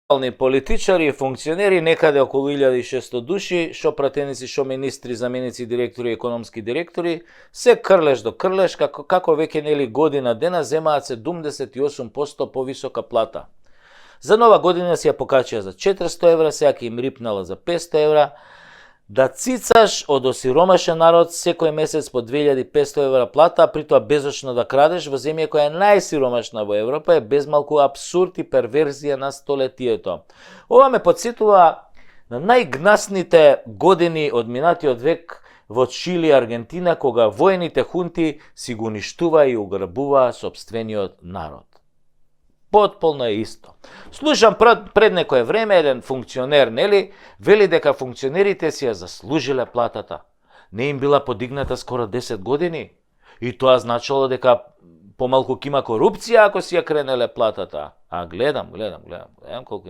Политичари и функционери, некаде околу 1600 души, што пратеници, што министри, заменици, директори, економски директори, се крлеш до крлеш, како веќе нели година дена земаат 78% повисока плата. За нова година си ја покачија за 400 евра, сега ќе им рипнала за 500 евра. Да цицаш од осиромашен народ секој месец по 2500 евра плата, а при тоа безочно да крадеш во земја која е најсиромашна во Европа, е безмалку абсурд и перверзија на столетието. Ова ме подсетува на најгнасните години од минатиот век во Чили и Аргентина, кога воените хунти си го уништуваа и уграбуваа сопствениот народ. Потполно е исто. Слушам пред некое време еден функционер, нели, вели дека функционерите си ја заслужиле платата. Не им била подигната скоро 10 години. И тоа значило дека помалку ќе има корупција ако си ја кренеле платата. А гледам колку има.